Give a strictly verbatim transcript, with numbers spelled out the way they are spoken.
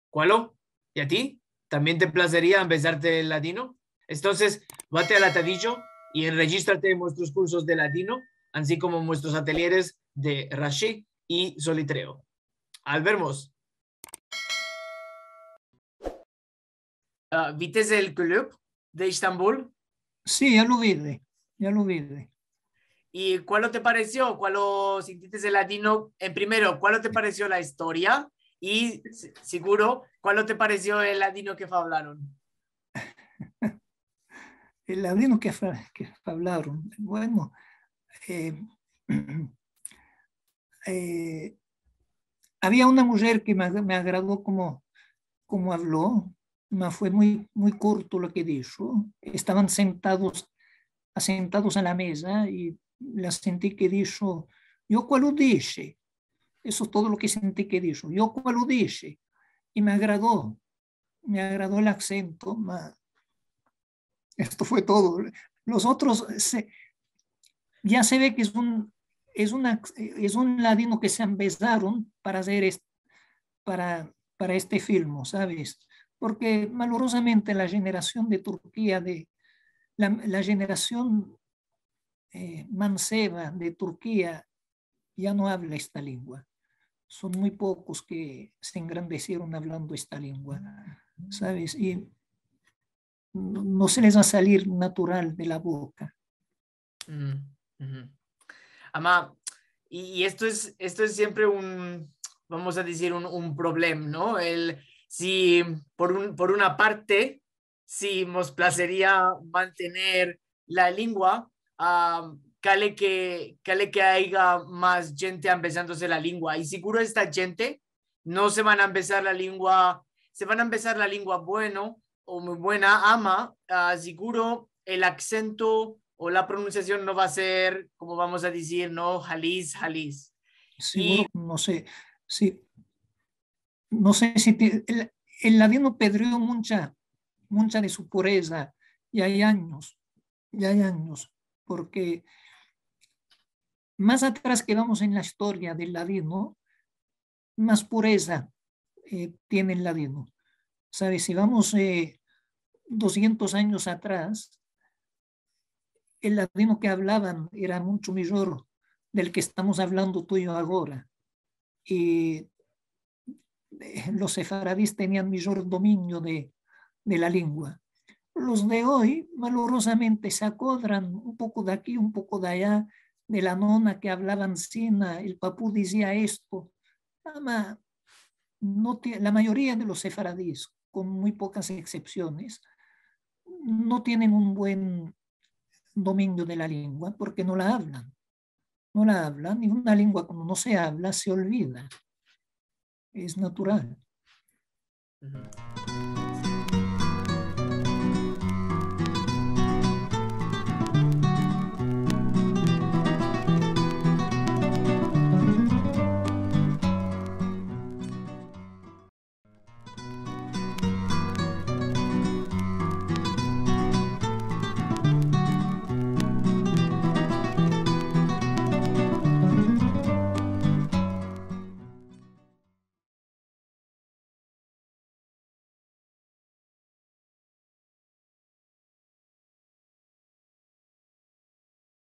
Kualo? I a ti? Tambien te plazeria ambezarte el ladino? Entonses, vate al atadijo i enrejistrate en muestros kursos de ladino, ansi komo en muestros atelyeres de Rashi i Solitreo. Al vermos! Ah, vites el kulüp de Estambul? Si, ya lo vide, ya lo vide. I kualo te paresio? Kualo sintites el ladino? En primero, kualo te paresio la istoria? I si-, siguro, kualo te paresio el ladino ke favlaron? El ladino ke fa-, ke favlaron. Bueno, eh, eh, avia una mujer ke me, me agrado komo, komo avlo, ma fue muy, muy kurto lo ke disho. Estavan sentados, asentados a la meza i la senti ke disho: "Yo kualo dishe?". Eso es todo lo ke senti ke disho: "Yo kualo dishe?". I me agrado, me agrado el aksento, ma esto fue todo. Los otros, se, ya se ve ke es un, es una, es un ladino ke se ambezaron para azer est-, para, para este filmo, saves? Porke malorozamente la jenerasion de Turkia, de, la, la jenerasion, eh, manseva de Turkia ya no avla esta lengua. Son muy pokos ke se engrandesieron avlando esta lengua, saves? I no, no se les va a salir natural de la boka. Mm, uhu. Ama, i, i esto es, esto es siempre un, vamos a dizir, un, un problem, no? El, si por un, por una parte, si mos plazeria mantener la lengua, ah, kale ke, kale ke aya mas djente ambezandose la lengua. I siguro esta djente no se van a ambezar la lengua, se van a ambezar la lengua bueno o muy buena, ama, ah, siguro el aksento o la pronunsiasion no va a ser, komo vamos a dizir, no, halis, halis. Siguro, i no se, si, no se si te, el, el ladino pedrio muncha, muncha de su pureza, ya ay anyos, ya ay anyos, porke mas atras ke vamos en la istoria del ladino, mas pureza, eh, tiene el ladino. Saves, si vamos, eh, dosientos anyos atras, el ladino ke avlavan era muncho mijor del ke estamos avlando tu i yo agora. I, eh, los sefaradis tenian mijor dominio de, de la lengua. Los de oy, malorozamente, se akodran un poko de aki, un poko de aya, de la nona ke avlava ansina, el papu dizia esto. Ama, no tie-, la mayoria de los sefaradis, kon muy pokas eksepsiones, no tienen un buen dominio de la lengua porke no la avlan. No la avlan, i una lengua kuando no se avla, se olvida. Es natural. Uhu.